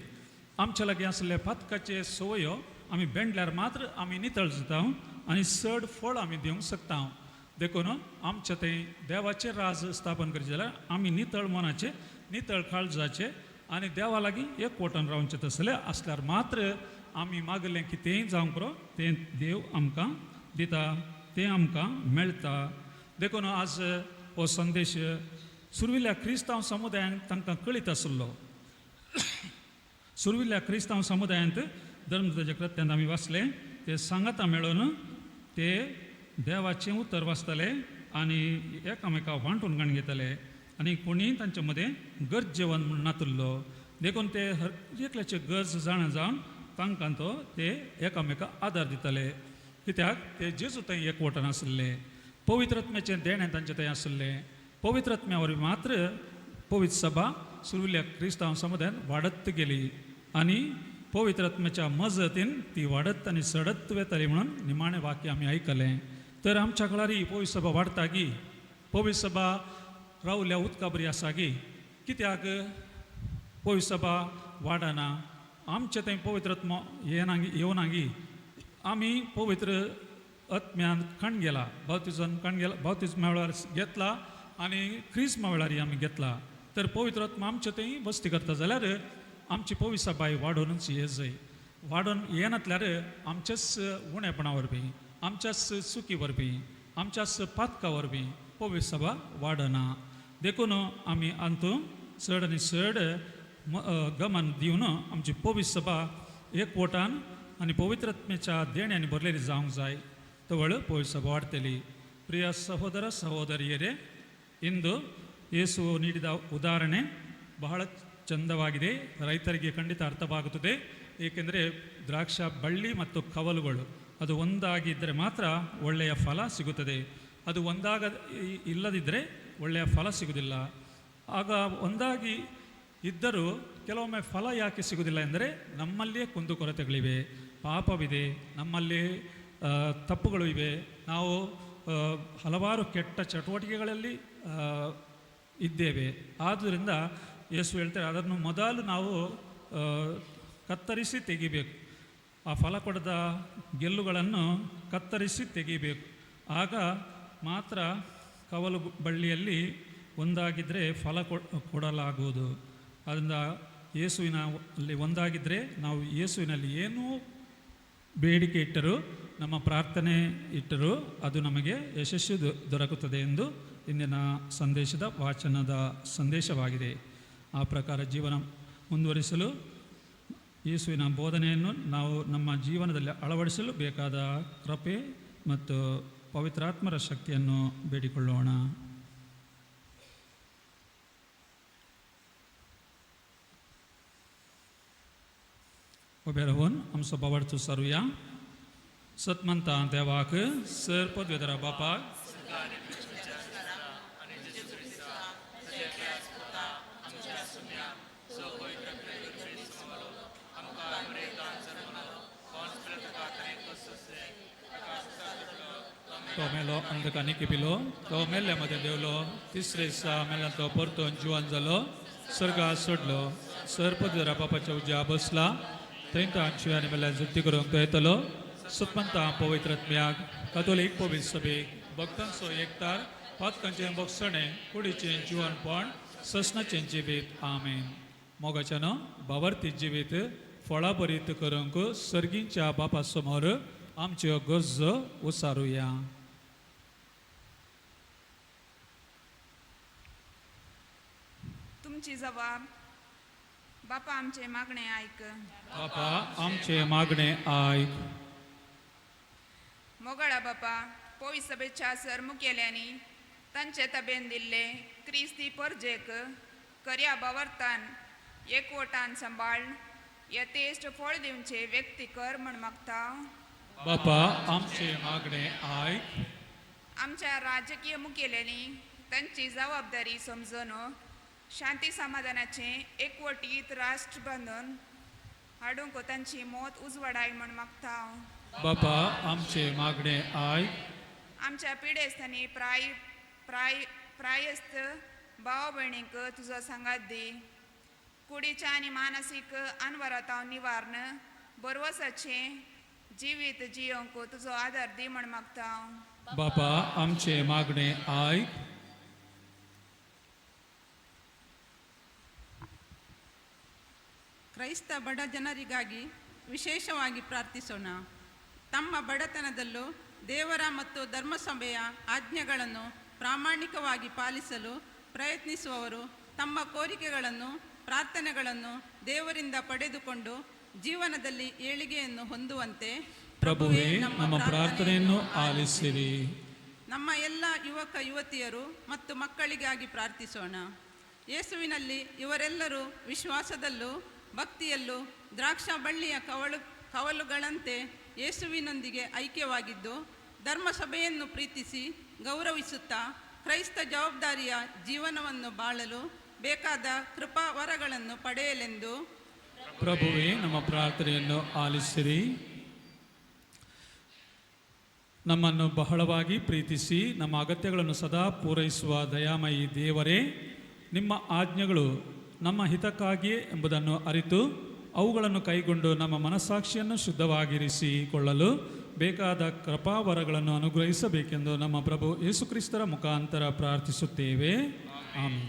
आमच्या लागीं आसले पातकाचे सवयो आमी बेंडल्यार मात्र आमी नितळ जाता आनी चड फळ आमी दिवंक शकता. देखून आमच्या थंय देवाचें राज स्थापन करचें जाल्यार आमी नितळ मनाचे नितळ काळजाचे आनी देवा लागीं एकवटान रावचें तसलें आसल्यार मात्र आमी मागलें कितेंय जावंक पुरो तें देव आमकां दिता, तें आमकां मेळटा. देखून आज हो संदेश सुर्विल्ल्या क्रिस्तांव समुदायांत तांकां कळीत आसलो. सुर्विल्ल्या क्रिस्तांव समुदायांत धर्मदूताच्या कृत्यांत आमी वाचलें, ते सांगाता मेळून ते देवाचें उतर वाचताले आनी एकामेका वांटून काण घेताले आनी कोणीय तांचे मदें गरजेवन म्हूण नातुल्लो. देखून ते हर एकल्याचे गरज जाणा जावन तांकां तो ते एकामेका आदार दिताले. कित्याक ते जेजू थंय एकवटान आसले, पवित्र आत्म्याचें देणें तांचे थंय आसलें. पवित्र आत्म्या वरवीं मात्र पवित्र सभा सुर्विल्ल्या क्रिस्तांव समुदायांत वाडत गेली आनी पवित्र आत्म्याच्या मजतीन ती वाडत आनी सडत वेताली म्हणून निमाणें वाक्य आमी आयकलें. तर आमच्या काळार ही पवित्र सभा वाडटा गी, पवित्र सभा रावल्या उदका बरी आसा गी, कित्याक पवित्र सभा वाडना? आमचें थंय पवित्र आत्मो येना येवना गी? आमी पवित्र आत्म्यान कण गेला, बावतिजान कण गेला, बावतिज्मा वेळार घेतला आनी क्रिस्मा वेळारय आमी घेतला. तर पवित्र आत्मा आमचे थंय वस्ती करता जाल्यार आमची पवित्र सभाय वाडोवनच ये जाय. वाडोवन येनातल्यार आमच्याच उणेपणा वरवीं, आमच्याच चुकी वरवीं, आमच्याच पातका वरवीं पवित्र सभा वाडना. देखून आमी अंतू चड आनी चड गमन दिवन आमची पवित्र सभा एकवटान आनी पवित्र आत्म्याच्या देण्यांनी भरलेली जावंक जाय. तवळ पवित्र सभा वाडटली. ಪ್ರಿಯ ಸಹೋದರ ಸಹೋದರಿಯರೇ, ಇಂದು ಯೇಸು ನೀಡಿದ ಉದಾಹರಣೆ ಬಹಳ ಚಂದವಾಗಿದೆ. ರೈತರಿಗೆ ಖಂಡಿತ ಅರ್ಥವಾಗುತ್ತದೆ. ಏಕೆಂದರೆ ದ್ರಾಕ್ಷ ಬಳ್ಳಿ ಮತ್ತು ಕವಲುಗಳು ಅದು ಒಂದಾಗಿದ್ದರೆ ಮಾತ್ರ ಒಳ್ಳೆಯ ಫಲ ಸಿಗುತ್ತದೆ. ಅದು ಒಂದಾಗ ಇಲ್ಲದಿದ್ದರೆ ಒಳ್ಳೆಯ ಫಲ ಸಿಗುವುದಿಲ್ಲ. ಆಗ ಒಂದಾಗಿ ಇದ್ದರೂ ಕೆಲವೊಮ್ಮೆ ಫಲ ಯಾಕೆ ಸಿಗುವುದಿಲ್ಲ ಎಂದರೆ ನಮ್ಮಲ್ಲಿಯೇ ಕುಂದುಕೊರತೆಗಳಿವೆ, ಪಾಪವಿದೆ, ನಮ್ಮಲ್ಲಿ ತಪ್ಪುಗಳು ಇವೆ, ನಾವು ಹಲವಾರು ಕೆಟ್ಟ ಚಟುವಟಿಕೆಗಳಲ್ಲಿ ಇದ್ದೇವೆ. ಆದ್ದರಿಂದ ಯೇಸು ಹೇಳ್ತಾರೆ, ಅದನ್ನು ಮೊದಲು ನಾವು ಕತ್ತರಿಸಿ ತೆಗಿಬೇಕು. ಆ ಫಲ ಕೊಡದ ಗೆಲ್ಲುಗಳನ್ನು ಕತ್ತರಿಸಿ ತೆಗಿಬೇಕು. ಆಗ ಮಾತ್ರ ಕವಲು ಬಳ್ಳಿಯಲ್ಲಿ ಒಂದಾಗಿದ್ದರೆ ಫಲ ಕೊಡಲಾಗುವುದು. ಆದ್ದರಿಂದ ಯೇಸುವಿನ ಅಲ್ಲಿ ಒಂದಾಗಿದ್ದರೆ ನಾವು ಯೇಸುವಿನಲ್ಲಿ ಏನೂ ಬೇಡಿಕೆ ಇಟ್ಟರೂ ನಮ್ಮ ಪ್ರಾರ್ಥನೆ ಇಟ್ಟರೂ ಅದು ನಮಗೆ ಯಶಸ್ಸು ದೊರಕುತ್ತದೆ ಎಂದು ಇಂದಿನ ಸಂದೇಶದ ವಾಚನದ ಸಂದೇಶವಾಗಿದೆ. ಆ ಪ್ರಕಾರ ಜೀವನ ಮುಂದುವರಿಸಲು ಯೇಸುವಿನ ಬೋಧನೆಯನ್ನು ನಾವು ನಮ್ಮ ಜೀವನದಲ್ಲಿ ಅಳವಡಿಸಲು ಬೇಕಾದ ಕೃಪೆ ಮತ್ತು ಪವಿತ್ರಾತ್ಮರ ಶಕ್ತಿಯನ್ನು ಬೇಡಿಕೊಳ್ಳೋಣ. उभे राहून आमचो भावार्थ सारुया. सतमंता देवाक सर पदवेदरा बापाक तो मेलो अंधकांनी किपिलो, तो मेल्ल्या मदें देवलो, तिसरे दिसा मेल्यान तो परतून जिवन जालो, सर्गात सोडलो, सर पदवेदरा बापाच्या उज्या बसला, थंय तो आमची आनी मेल्यान जुक्ती करूंक तो येतलो. सतमंता पवित्र आत्म्याक, कातोलीक पवित्र सभेक, भक्तांचो एकतार, पातकांचें बक्षणें, कुडीचें जिवनपण, ससनाचें जिवीत. आमेन. मोगाच्यान भावार्थी जिवीत फळाभरीत करूंक सर्गींच्या बापा समोर आमच्यो गरजो उसारुया. तुमची जबाब. बापा आमचे मागणे आयक. बापा आमचे मागणे आयक. मोगाळा बापा, पोवी सभेच्या सर मुखेल्यांनी तांचे तबेन दिल्ले क्रिस्ती परजेक कर्या बावर्तान एकवटान सांबाळ यथेश्ट फळ दिवचे व्यक्ती कर म्हण मागता. बापा आमचे मागणे आयक. आमच्या राजकीय मुखेल्यांनी तांची जबाबदारी समजून शांती समाधानाचें एकवटीत राष्ट्र बांदून हाडूंक तांची मौत उजवाडाय म्हण मागता. बापा आमचे मागणे आयक. आमच्या पिडेस्तांनी प्राय प्राय प्रायस्त भाव भयणींक तुजो सांगात दी. कुडीच्या आनी मानसीक अनवराताव निवारण बरवसाचें जिवीत जियोंक तुजो आदार दी म्हण मागता. बापा आमचे मागणे आयक. ಕ್ರೈಸ್ತ ಬಡ ಜನರಿಗಾಗಿ ವಿಶೇಷವಾಗಿ ಪ್ರಾರ್ಥಿಸೋಣ. ತಮ್ಮ ಬಡತನದಲ್ಲೂ ದೇವರ ಮತ್ತು ಧರ್ಮಸಭೆಯ ಆಜ್ಞೆಗಳನ್ನು ಪ್ರಾಮಾಣಿಕವಾಗಿ ಪಾಲಿಸಲು ಪ್ರಯತ್ನಿಸುವವರು ತಮ್ಮ ಕೋರಿಕೆಗಳನ್ನು, ಪ್ರಾರ್ಥನೆಗಳನ್ನು ದೇವರಿಂದ ಪಡೆದುಕೊಂಡು ಜೀವನದಲ್ಲಿ ಏಳಿಗೆಯನ್ನು ಹೊಂದುವಂತೆ ಪ್ರಭುವೇ ನಮ್ಮ ಪ್ರಾರ್ಥನೆಯನ್ನು ಆಲಿಸಿರಿ. ನಮ್ಮ ಎಲ್ಲ ಯುವಕ ಯುವತಿಯರು ಮತ್ತು ಮಕ್ಕಳಿಗಾಗಿ ಪ್ರಾರ್ಥಿಸೋಣ. ಯೇಸುವಿನಲ್ಲಿ ಇವರೆಲ್ಲರೂ ವಿಶ್ವಾಸದಲ್ಲೂ ಭಕ್ತಿಯಲ್ಲೂ ದ್ರಾಕ್ಷ ಬಳ್ಳಿಯ ಕವಲುಗಳಂತೆ ಯೇಸುವಿನೊಂದಿಗೆ ಐಕ್ಯವಾಗಿದ್ದು, ಧರ್ಮಸಭೆಯನ್ನು ಪ್ರೀತಿಸಿ ಗೌರವಿಸುತ್ತಾ ಕ್ರೈಸ್ತ ಜವಾಬ್ದಾರಿಯ ಜೀವನವನ್ನು ಬಾಳಲು ಬೇಕಾದ ಕೃಪಾವರಗಳನ್ನು ಪಡೆಯಲೆಂದು ಪ್ರಭುವೇ ನಮ್ಮ ಪ್ರಾರ್ಥನೆಯನ್ನು ಆಲಿಸಿರಿ. ನಮ್ಮನ್ನು ಬಹಳವಾಗಿ ಪ್ರೀತಿಸಿ ನಮ್ಮ ಅಗತ್ಯಗಳನ್ನು ಸದಾ ಪೂರೈಸುವ ದಯಾಮಯಿ ದೇವರೇ, ನಿಮ್ಮ ಆಜ್ಞೆಗಳು ನಮ್ಮ ಹಿತಕ್ಕಾಗಿಯೇ ಎಂಬುದನ್ನು ಅರಿತು ಅವುಗಳನ್ನು ಕೈಗೊಂಡು ನಮ್ಮ ಮನಸ್ಸಾಕ್ಷಿಯನ್ನು ಶುದ್ಧವಾಗಿರಿಸಿಕೊಳ್ಳಲು ಬೇಕಾದ ಕೃಪಾವರಗಳನ್ನು ಅನುಗ್ರಹಿಸಬೇಕೆಂದು ನಮ್ಮ ಪ್ರಭು ಯೇಸುಕ್ರಿಸ್ತರ ಮುಖಾಂತರ ಪ್ರಾರ್ಥಿಸುತ್ತೇವೆ. ಆಮೇನ್.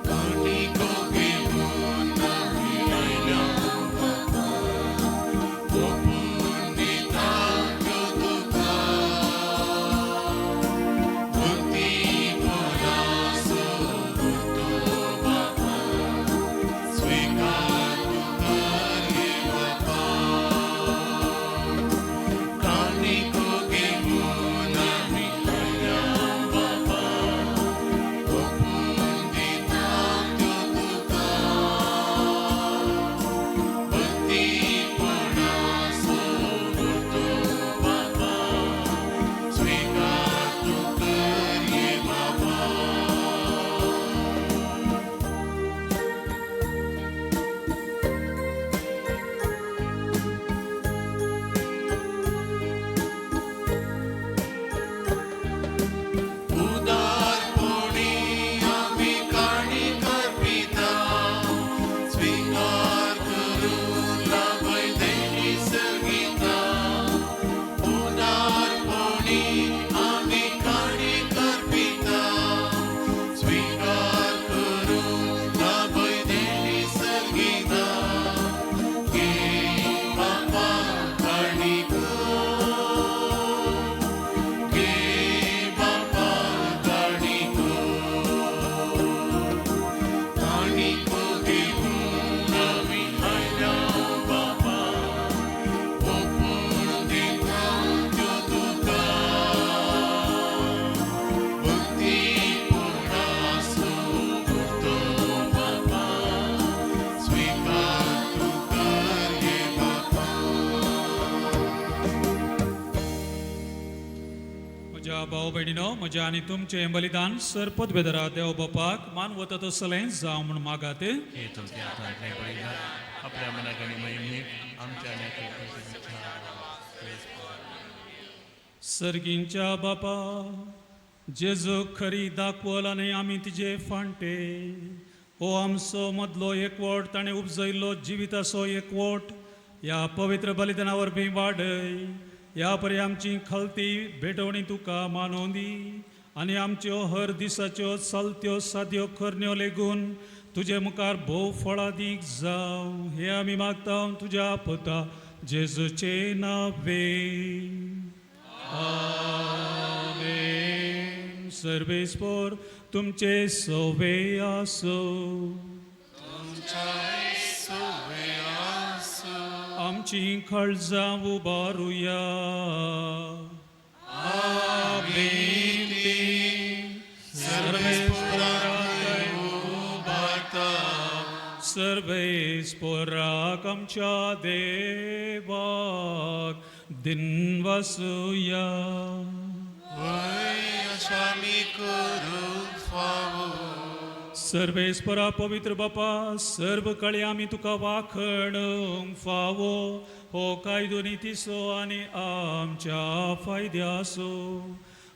काणिको घेवन आमी आयल्या. भयणीनो, म्हज्या आनी तुमचें बलिदान सर पदवेदरा देव बापाक मानवता तसलें जावं म्हूण मागात. हे तुमच्या हातांतलें बलिदान आपल्या मनाक आनी महिमेक आमच्या आनी सर्गींच्या बापा, जेजू खरी दाखवल आनी आमी तिजे फांटे. हो आमचो मदलो एकवट ताणें उपजयल्लो जिविताचो एकवट ह्या पवित्र बलिदाना वरवीं वाडय. ह्या परी आमची खलती भेटवणी तुका मानोवन दी आनी आमच्यो हर दिसाच्यो चलत्यो साद्यो करण्यो लेगून तुजे मुखार भोव फळादीक जावं. हें आमी मागता तुज्या पुता जेजूचे नावे. आमेन. सर्वेस्पोर तुमचे सोवे आसूं. आमची खळजां उबारुया. सर्वेस्पोराक आमच्या देवाक दिनवासुया. सर्वेस्परा पवित्र बापा, सर्व काळी आमी तुका वाखणूंक फावो हो कायदो नितीचो आनी आमच्या फायद्याचो.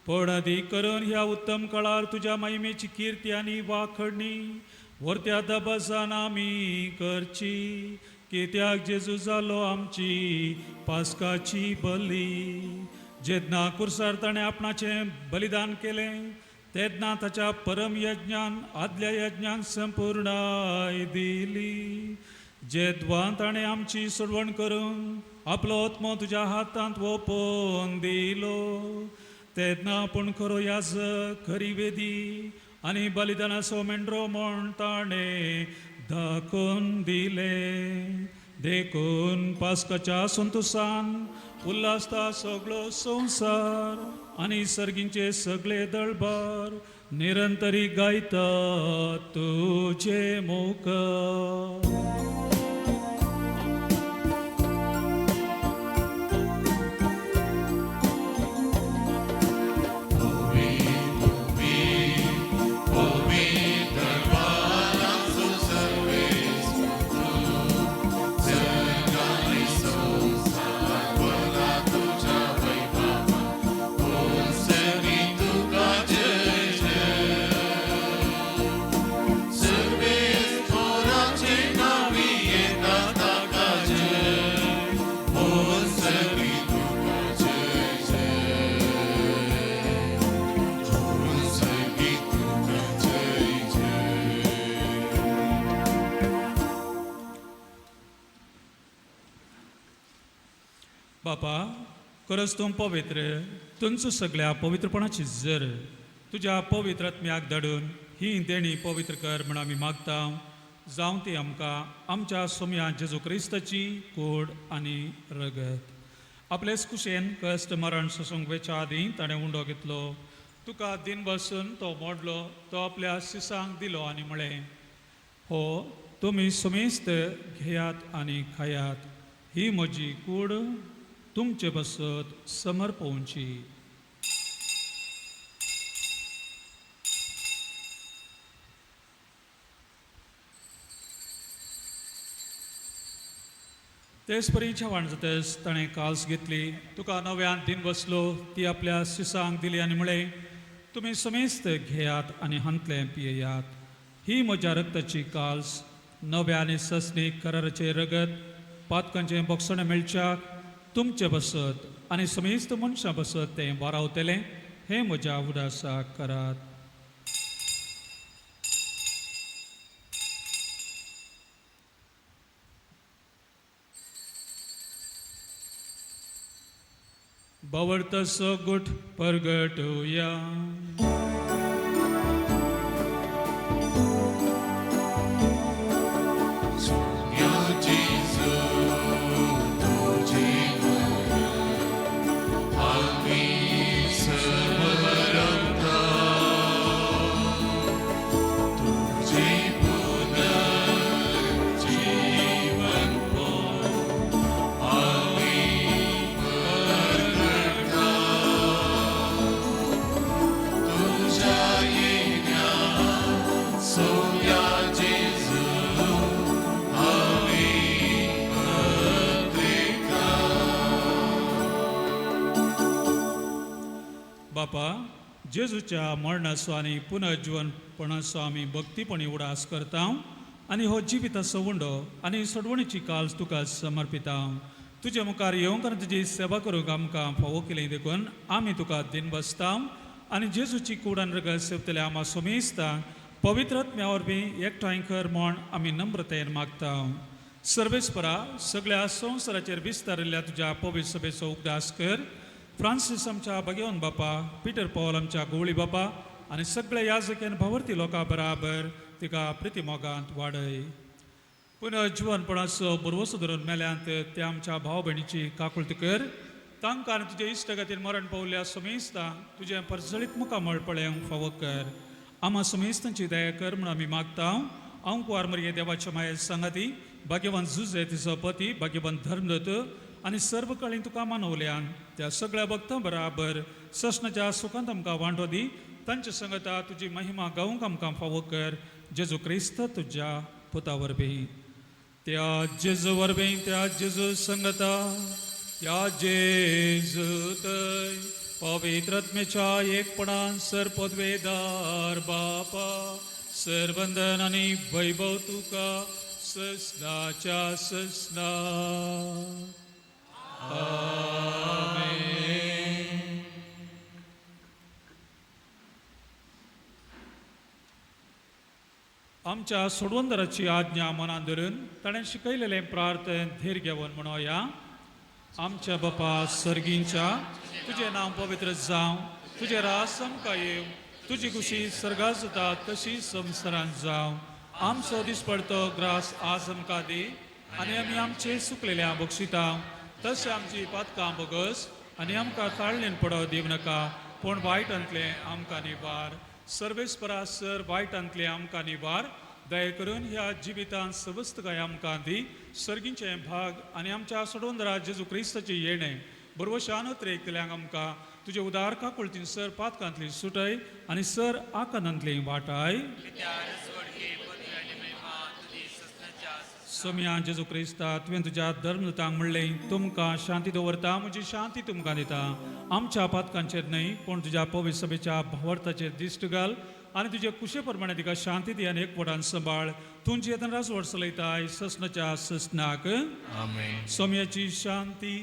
पूण अदीक करून ह्या उत्तम काळार तुज्या महिमेची किर्ती आनी वाखडणी व्हरत्या दबाजान आमी करची. कित्याक जेजू जालो आमची पास्काची बली. जेन्ना कुर्सार ताणें आपणाचें बलिदान केलें तेन्ना ताच्या परम यज्ञान आदल्या यज्ञान संपूर्णाय दिली. जेद्वान ताणें आमची सोडवण करून आपलो आत्मो तुज्या हातांत ओपोवन दिलो तेन्ना आपूण खरो याजक, खरी वेदी आनी बलिदानाचो मेंढरो म्हूण ताणें दाखोवन दिलें. देखून पास्काच्या संतोसान उल्हासता सगळो संवसार आनी सर्गींचे सगळे दळबार निरंतरी गायता तुजे मुखार. बापा, खरंच तूं पवित्र, तुमचो सगळ्या पवित्रपणाची जर तुज्या पवित्र आत्म्याक धाडून ही देणी पवित्र कर म्हण आमी मागता. जावं ती आमकां आमच्या सोम्या जेजू क्रिस्ताची कोड आनी रगत. आपलेच कुशेन कश्ट मरण सोसूंक वेच्या आदीं ताणें उंडो घेतलो, तुका दिन बसून तो मोडलो, तो आपल्या सिसांक दिलो आनी म्हळें, हो तुमी सुमेस्त घेयात आनी खायात, ही म्हजी कूड तुमचे बसत समर्पोवची. तेच परी जेवण जातच ताणें काल्स घेतली, तुका नव्यान दिन बसलो, ती आपल्या सिसांक दिली आनी म्हळें, तुमी समेस्त घेयात आनी हांतलें पियेयात, ही म्हज्या रक्ताची काल्स, नव्या आनी ससनीक कराराचें रगत, पातकांचें बोगसणें मेळच्याक तुमचे बसत आनी समेस्त मनशां बसत तें वारावतलें. हें म्हज्या उडासाक करात. बावडतसो गुट परगटुया. बापा, जेजूच्या मरणाचो आनी पुनर्जिवनपणाचो आमी भक्तीपणी उडास करता आनी हो जिविताचो उंडो आनी सोडवणीची काल तुका समर्पिता. तुजे मुखार येवंक आनी तुजी सेवा करूंक आमकां फावो केली देखून आमी तुका दिन बसता आनी जेजूची कूड आनी रगत सेवतले आमा सोमेस्ता पवित्र आत्म्या वरवीं एकठांय कर म्हूण आमी नम्रतायेन मागता. सर्वेस्परा, सगळ्या संवसाराचेर विस्तारिल्ल्या तुज्या पवित्र सभेचो उगडास कर. फ्रांसीस आमच्या भगवान बापा, पिटर पॉल आमच्या गोवळी बापा आनी सगळ्या याजक आनी भावर्थी लोकां बराबर तिका प्रितीमोगांत वाडय. पुनर्जिवनपणाचो भरवसो धरून मेल्यांत त्या आमच्या भाव भयणीची काकुळट कर. तांकां आनी तुजे इश्ट खातीर मरण पावल्या समेस्ता तुजें परजळीत मुखामळ पळोवंक फावो कर. आमा समेस्तांची दया कर म्हूण आमी मागता. हांव कुवार मरये देवाच्या माये सांगाती भाग्यवान जुजे तिचो पती भाग्यवान धर्मदत्त आनी सर्व काळीन तुका मानवल्यान त्या सगळ्या भक्तां बराबर ससनाच्या सुखांत आमकां वांटो दी. तांच्या संगता तुजी महिमा गावंक आमकां फावो कर. जेजू क्रिस्त तुज्या पुता वरवीं, त्या जेजू वरवीं, त्या जेजू संगता, त्या जेजू थंय पवित्र आत्म्याच्या एकपणान सर पदवेदार बापा, सरबंधन आनी वैभव तुका ससनाच्या ससना. आमेन. आमच्या सोडवंदराची आज्ञा मनान धरून ताणें शिकयलेलें प्रार्थन धीर घेवन म्हणोया. आमच्या बापा सर्गींच्या, तुजें नांव पवित्र जावं, तुजें रास आमकां येवं, तुजी खुशी सर्गात जाता तशी संवसारांत जावं. आमचो दिसपडतो ग्रास आज आमकां दी आनी आमी आमचे सुकलेल्या बक्षिता तशें आमची पातकां बगस आनी आमकां ताळणेन पडो दिवं नाका, पूण वायटांतलें आमकां निवार. सर्वेस्परा, सर वायटांतलें आमकां निवार. दया करून ह्या जिवितांत सवस्तकाय आमकां दी. सर्गींचे भाग आनी आमच्या सोडवंदरा जेजू क्रिस्ताचें येणें बरवशान अत्रेकतल्यांक आमकां तुजे उदार काकुळतीन सर पातकांतली सुटय आनी सर आकांतांतली वाटाय. सोम्या जेजू क्रिस्ता, तुवें तुज्या धर्मदूतांक म्हणलें, तुमकां शांती दवरता, म्हजी शांती तुमकां दिता. आमच्या पातकांचेर न्हय पूण तुज्या पवित्र सभेच्या भावार्थाचेर दिश्ट घाल आनी तुजे कुशे प्रमाणे तिका शांती दी आनी एकवटान सांबाळ. तुमची येतना राजवट चलयताय ससनाच्या ससनाक. आमेन. सोम्याची शांती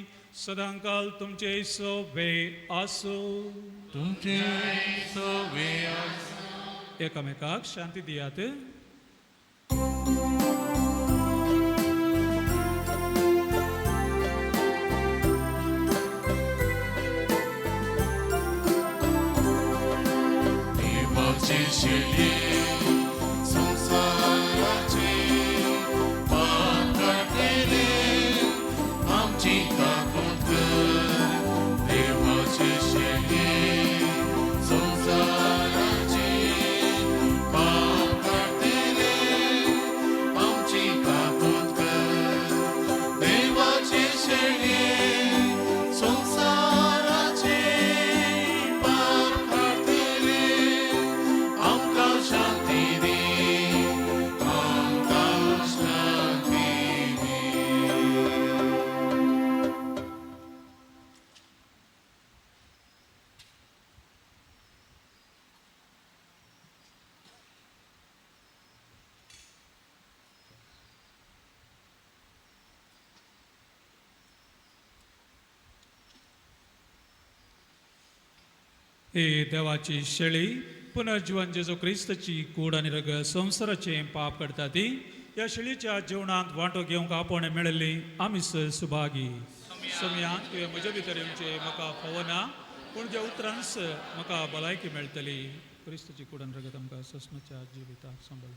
सदांकाल तुमचे सोबे आसूं. तुमचे सोबे आसूं. एकामेकाक शांती दियात. देवाचे शेळये, संवसाराचे पाप काडटले, आमची काकूट कर. देवाचे शेळये, संवसाराचे पाप काडटले, आमची काकूट कर. देवाचे शेळये, संवसाराचे पाप काडटले, आमकां शांती दी, आमकां शांती दी. हे देवाची शेळी, पुनर्जीवन जेजू क्रिस्ताची कूड आनी रगत संवसाराचें पाप करता ती ह्या शेळीच्या जेवणांत वांटो घेवंक आपोवणें मेळिल्ली आमी सुभागी. सोम्या, तुवें म्हजे भितर येवचें म्हाका फावना, पूण ज्या उतरांस म्हाका भलायकी मेळटली. क्रिस्ताची कूड आनी रगत आमकां ससनाच्या जिविताक सांबाळ.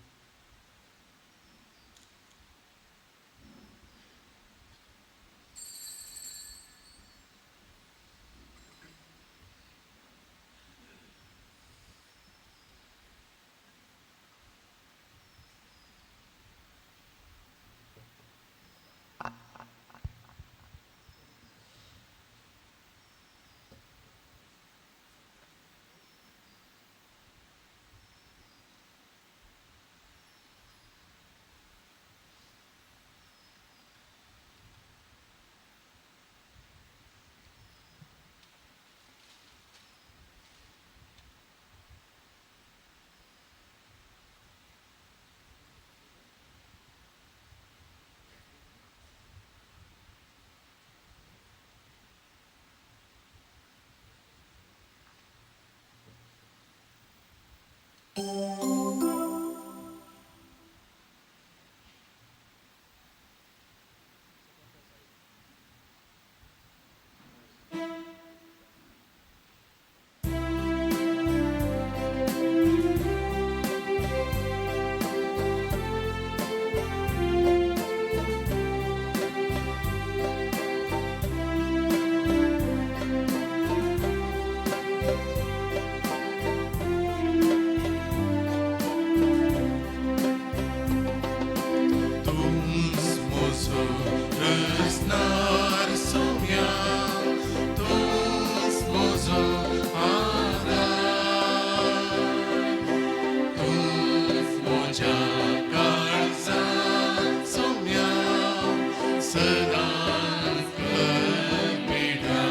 सदांच करपिडा.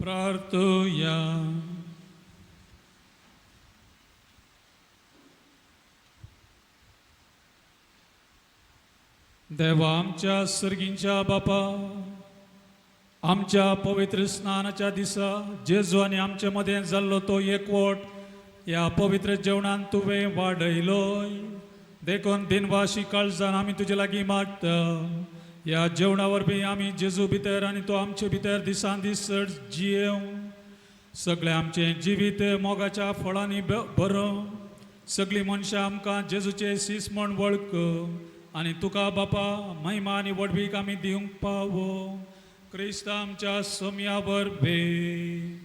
प्रार्थुया. देवा आमच्या सर्गींच्या बापा, आमच्या पवित्र स्नानाच्या दिसा जेजू आनी आमचे मदें जाल्लो तो एकवट ह्या पवित्र जेवणान तुवें वाडयलोय. देखून दिनवाशी काळजान आमी तुजे लागीं मागता. ह्या जेवणा वरवीं आमी जेजू भितर आनी तो आमचे भितर दिसान दीस चड जियेवं. सगळें आमचें जिवीत मोगाच्या फळांनी भरों. सगळीं मनशां आमकां जेजूचे सीस म्हण वळख आनी तुका बापा महिमा आनी व्हडवीक आमी दिवंक पावो. क्रिस्त आमच्या सोम्या वरवीं.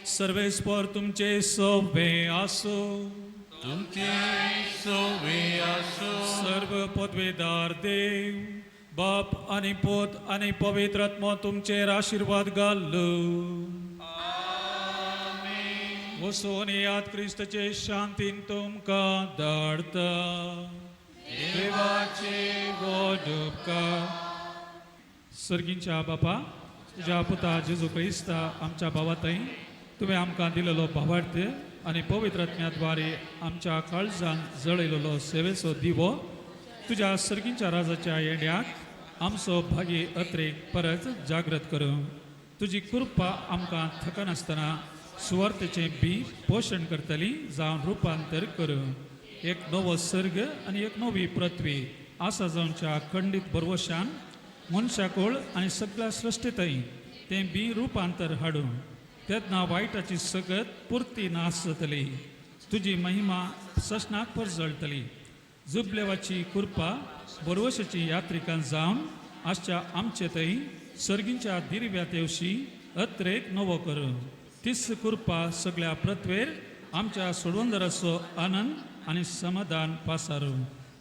सर्वेस्पर तुमचे सोबे आसूं. तुमचे सोवे आसूं. सर्व पदवेदार देव बाप आनी पूत आनी पवित्र आत्मो तुमचेर आशिर्वाद घालू. वचून येयात, क्रिस्तचे शांतीन तुमकां धाडता. देवाचे व्हड उपकार. सर्गींच्या बापा, तुज्या पुता जेजू क्रिस्ता आमच्या भावातय तुवें आमकां दिलेलो भावार्थ आनी पवित्र आत्म्या आमच्या काळजान जळयलेलो सेवेचो दिवो तुज्या सर्गींच्या राजाच्या येण्याक आमचो भागी अत्रेक परत जागृत करूं. तुजी कृपा आमकां थकनासतना सुवार्थेचें बी पोशण करतली जावन रुपांतर करूं. एक नवो सर्ग आनी एक नवी पृथ्वी आसा जावच्या खंडीत बरवशान मनशाकोळ आनी सगळ्या सृश्टीतय तें बी रुपांतर हाडूं. तेन्ना वायटाची सगत पुरती नास जातली, तुजी महिमा ससनाक परजळटली. जुबलेवाची कृपा बरवशाची यात्रिकां जावन आजच्या आमचे थंय सर्गींच्या दिर्व्या तेवशी अत्रेक नवो करूं. तीच कृपा सगळ्या पृथ्वेर आमच्या सोडवंदराचो आनंद आनी समाधान पासारू.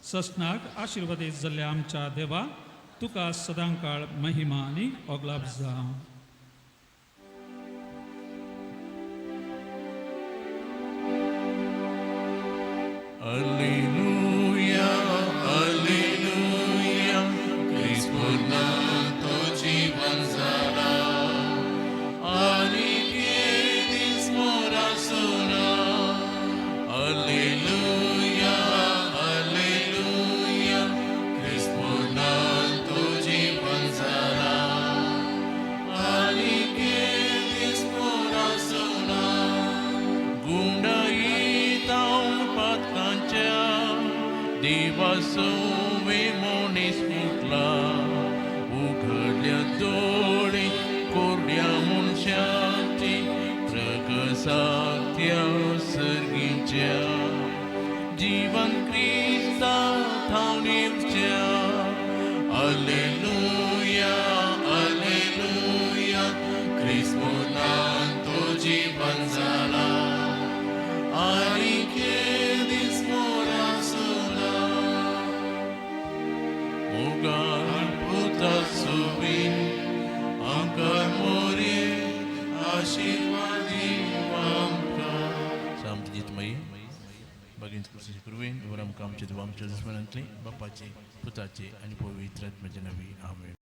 ससनाक आशिर्वादीत जाल्ल्या आमच्या देवा, तुका सदांकाळ महिमा आनी ओगलाप जावं. Alleluia, Alleluia, Christ पुर्णातो जीवन जाला, आनी दीस मोरासोना. Alleluia, Alleluia, Christ पुर्णातो जीवन जाला, आनी दीस मोरासोना. गुंडायतां पातकांच्या देवासोवे मनीस उठला. उघडल्या दोळे कोरड्या मनशाची प्रगसात्या सर्गीच्या जीवन क्रिस्ता थावन येवच्या. Alleluia, Alleluia, Christ पुर्णातो जीवन जाला, आनी दीस मोरासोना. मोगान पुता सुवी आमकां मोरे आशिर्वादी आमकां. सामती जितमयी भगिनी कृष्णाचे कृपेन वर आमकां आमच्या देवा आमच्या दुस्मनांतले बापाचे पुताचे आनी पवित्र आत्म्याचे नांवी. आमेन.